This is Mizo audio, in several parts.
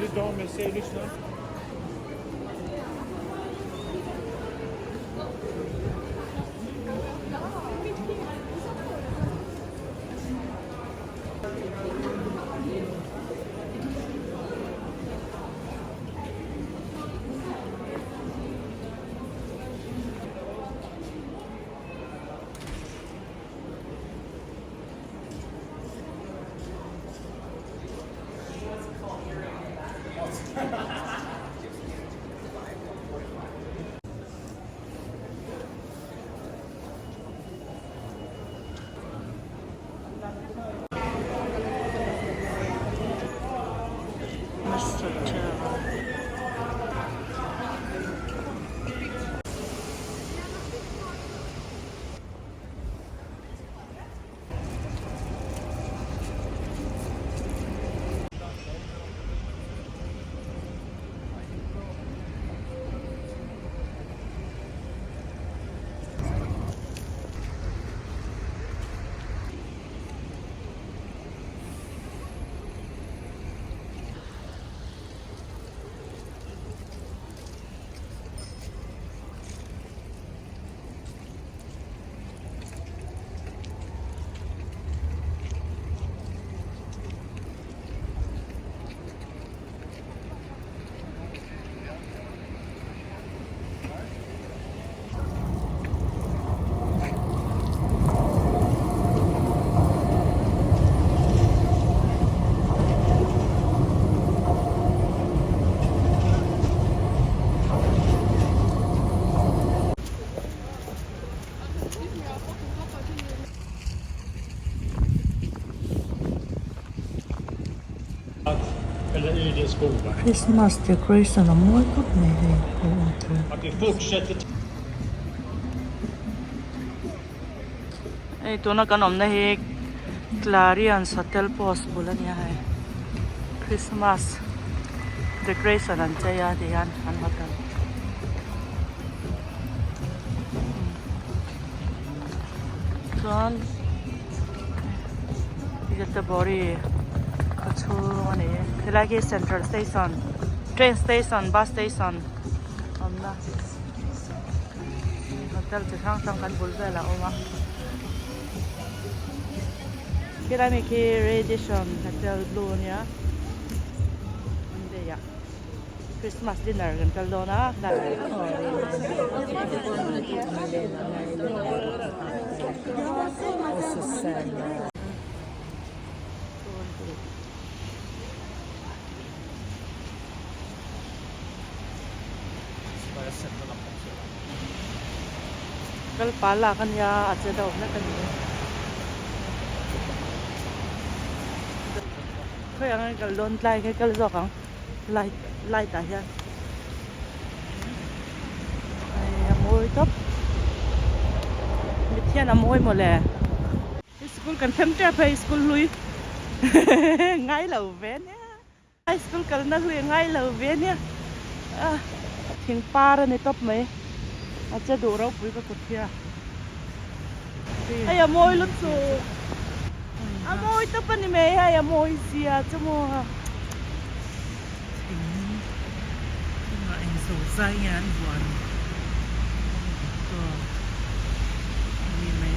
Trevligt att ha med sig och lyssna. Christmas decoration a mawi khawp mai hei a awm thei. Hei tuna kan awmna hi Clarions Hotel post bul a nia hei Christmas decoration an chei a tihian an hotel. Chuan Göteborg khaw chhung a ni helai khi central station train station bus station awmna hotel chi hrang hrang kan bul velah a awm a khilai mi khi Radisson hotel blue a nia Christmas dinner kan kal dawn a kal pah lak ania a che deuh hlek a ni. Khawi ang kal dawn tlai kha kal zawk ang. Light light ah hian hei a mawi tawp mit hian a mawi mawle school kan thleng tep hei school hlui ngai lo ve nia high school kalna hlui a ngai lo ve nia thing par a ni tawp mai a che duh ropui ka kut hi a hei a mawi lutuk a mawi tawp a ni mai hei a mawi zia chu maw. Thing chungah eng zo zai nge an vuan aw a ni mai.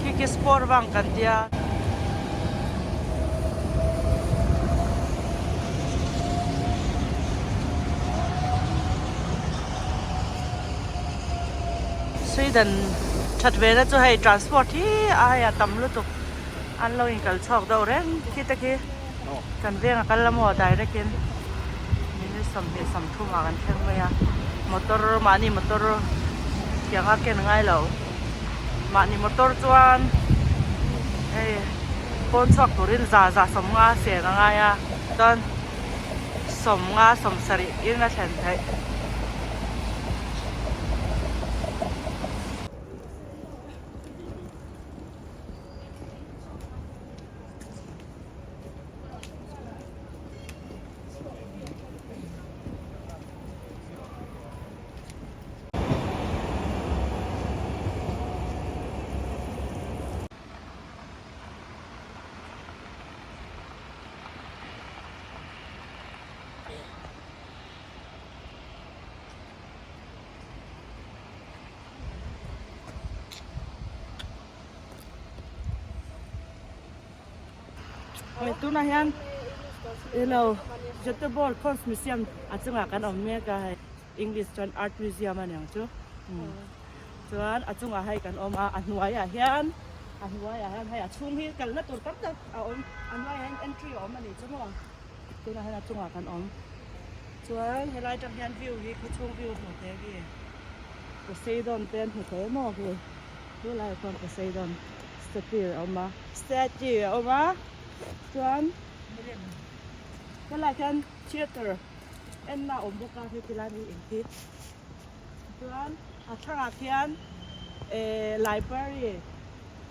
Khi khi sport vang kan tia. Sweden that ve na chu hei transport hi a hei a tam lutuk an lo inkal chhuak deuh reng khi te khi. Kan veng a kal la maw direct in minute 23 ah kan thleng mai a motor mahni motor tiang a ken ngai lo mahni motor chuan hei pawn chhuak turin za za 50 sen a ngai a chuan 50 70 in a thlen theih. Hei tunah hian ilo Göteborg Konst Museum a chungah kan awm mek a hei English chuan Art Museum a niang chu chuan a chungah hei kan awm a a hnuaiah hian a hnuaiah hian hei a chhung hi kalna tur tam tak a awm a hnuaiah hian entry a awm a nih chu maw tunah hian a chungah kan awm chuan helai atang hian view hi khawchhung view hmuh theih a ni Poseidon te an hmu thei maw khi Tunlaiah chuan Poseidon statue a awm a, statue a awm a, chuan helaiah hian theatre enna a awm bawk a heti lai hi engti chuan a thlangah khian ehh library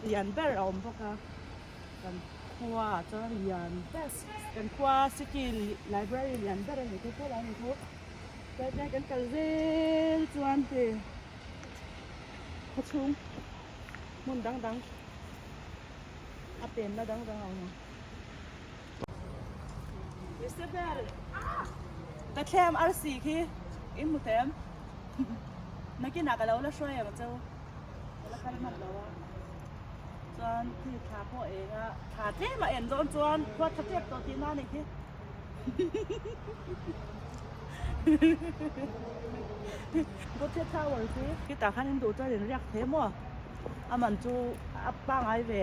lian ber a awm bawk a kan khua ah chuan lian ber kan khua city library lian ber a ni thei tawh lai a ni chu chuan kan kal zel chuan hei. Khaw chhung hmun dang dang a penna dang dang a awm ang. Bethlehem arsi khi in hmu thei em? Nakinah ka lo la hruai ang cheu ka la kal hman lo a chuan khi thla pawh eng a thla tlem a en dawn chuan khua tha tep tawh tihna a nih khi. Gothia Tower khi khitah khan in duh chuan in riak thei maw a man chu a pangai ve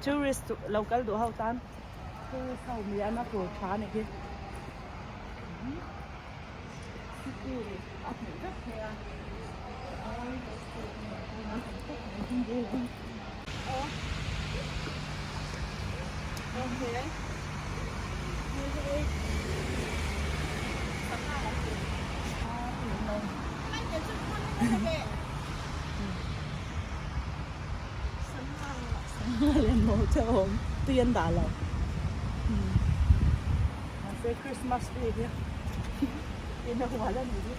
tourist lo kal duh ho tan tourist ho mi an a tur tha a nih khi city a hmuh vek thei a. Tui an dah lo mahse Christmas tree hi in a hual a ni hi.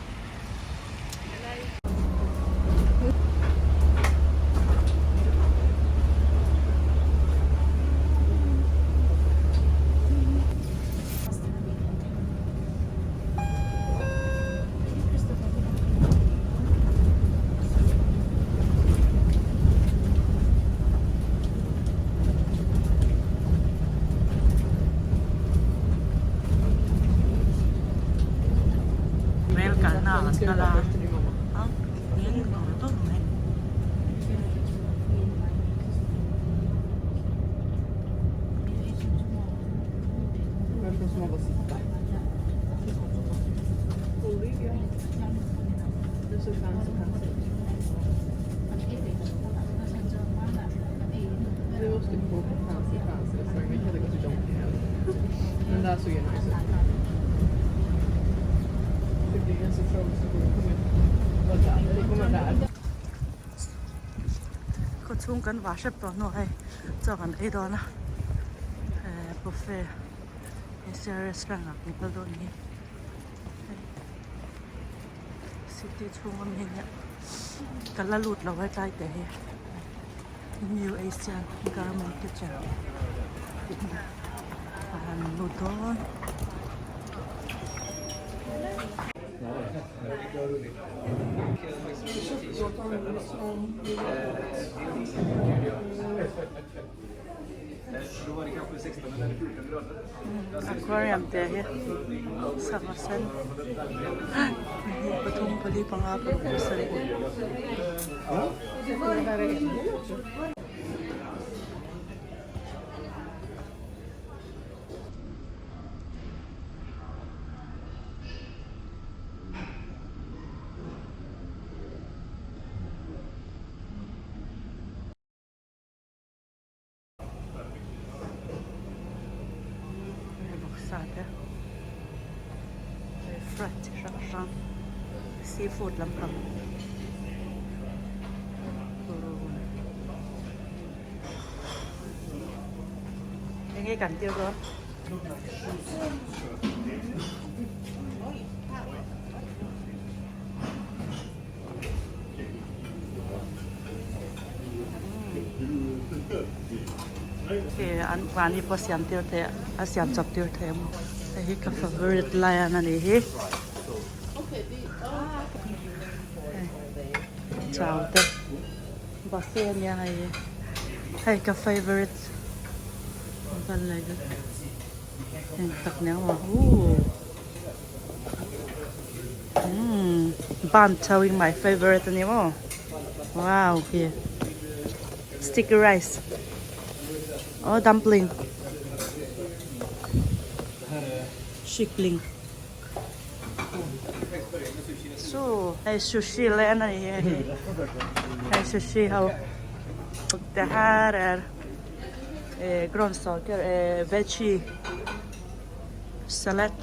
Rel kalna an kal a a eng dur dur mai. Khaw chhung kan vah hrep tawh hnuah hei chaw kan ei dawn a eh buffet Asia restaurant ah kan kal dawn a ni city chhung ami nia ka la lut lo hetlai te hi. New Asian Garment Kitchen tih hi a han lut dawn. Aquarium te hi sangha sen pathum pali panga paruk pasarih. Vawksa te fried chi hrang hrang seafood lampang enge kan tir dawn. An mahni pawh siam tir thei a siam chawp tir thei a maw hei hi ka favourite lion a nih hi chau te buffet a nia hei hi hei ka favourite. vel lai vel eng tak nia maw ooh umm bun chauhin my favourite a ni maw wow khi sticky rice oh dumpling shikling Su hei sushi leh a ni hi hei sushi ho det här är grönsaker veggie salad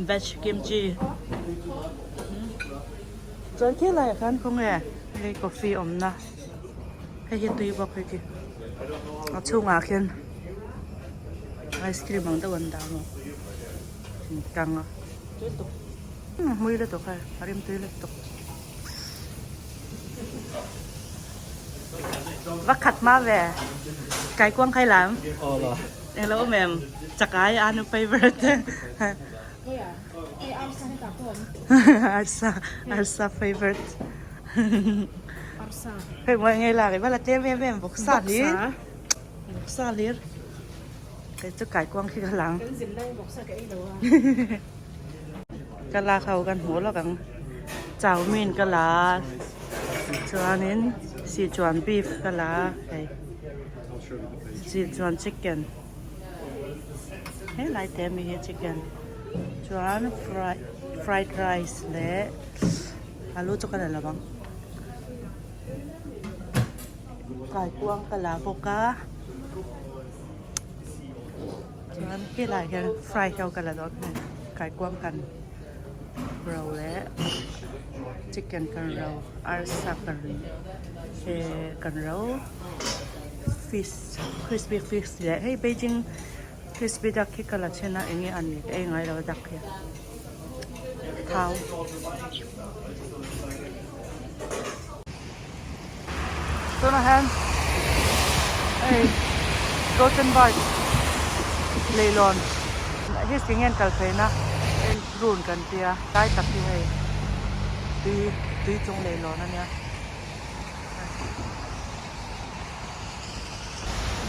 veg kimchi chuan khi laiah khan khawnge hei coffee awmna hei hi tui bawk hei khi a chhungah khian ice cream ang deuh an dah maw. Tang a mui lutuk hei a rim tui lutuk va khat hma ve kai kuang khai lam eng lo awm em chakai a nu favourite arsa arsa favourite hei mawi ngei lak i va la tlem em em vawksa hlir vawksa hlir. Kei chu kaikuang khi ka lang. Kan zin lai bawksa ka ei lo a. Ka lak ho kan hmuh lawk ang. Chow mein ka la a, chuanin Sichuan beef ka la a hei Sichuan chicken helai te ami hi chicken chuan fried rice leh alu chu ka la lo ang. Kaikuang ka la bawk a chuan helaiah hian fry ho ka la dawn a ni kaikuang kan ro leh chicken kan ro arsa kan eh kan ro fish crispy fish leh hei beijing crispy duck hi ka la chhin a eng nge a nih ka ei ngai lo a duck hi thau. Tunah hian hei Gothenburg leilawn hi si nge an kal phei na run kan tia tlai tak hi hei tui tui chung leilawn a nia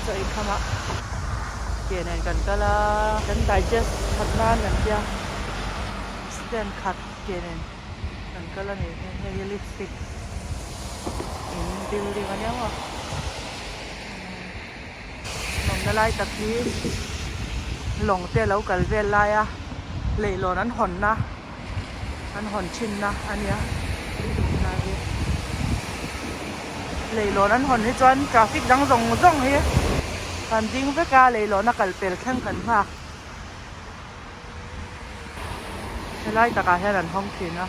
chaw ei kham ah ke nen kan kal a kan digest that nan kan tia stand khat ke nen. Kan kal a nih hi hei hi lipstick in building a nia maw nawmna lai tak hi lawng te a lo kal vel lai a leihlawn an hawn na an hawn thin na a nia helai hi leihlawn an hawn hi chuan traffic dang zawng zawng hi kan ding vek a leihlawn a kal pel thleng kan nghak. Helai takah hian an hawng thin a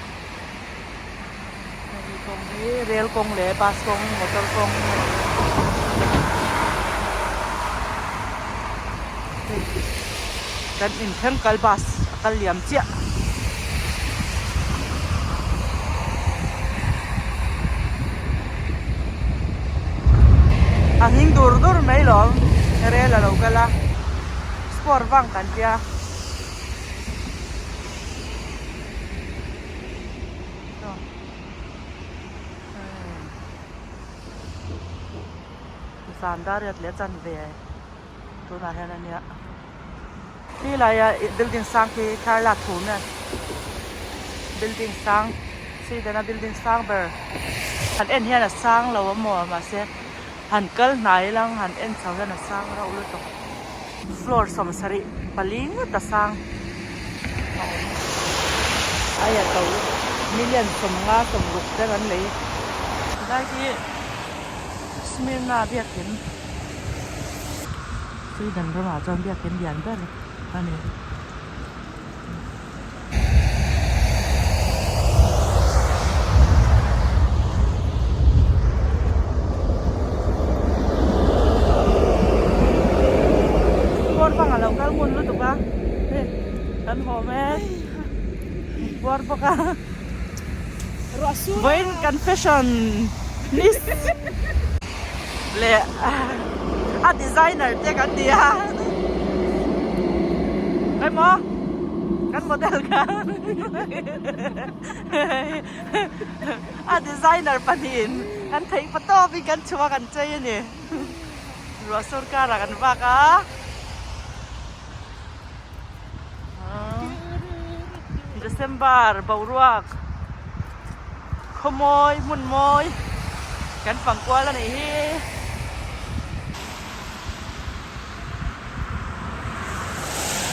hemi kawng hi rel kawng leh bus kawng motor kawng a ni kan inthleng kal bus a kal liam chiah. A hning dur dur mai lawm rel a lo kal a. Sport vang kan tia. Zan dar riat leh chan ve tunah hian a nia. Khi laia building sang khi thar lak thu nen building sang Sweden a building sang ber han en hian a sang lo a maw mahse han kal hnai lang han en chho hian a sang rauh lutuk. Floor 70 ngawt a sang a awm. Aia to million 50 60 te kan lei. Helai hi Smyrna biakin Sweden ramah chuan biakin lian ber a ni. Puar bang a lo kal ngun lutuk a hei kan haw mek puar bawk a vawiin kan fashion miss leh a designer te kan ni a emaw kan model kha a designer pahnihin kan theih pa tawpin kan chhuak an chei a ni ruah sur karah kan vak a. December boruak khawmawi hmun mawi kan fang kual a nih hi.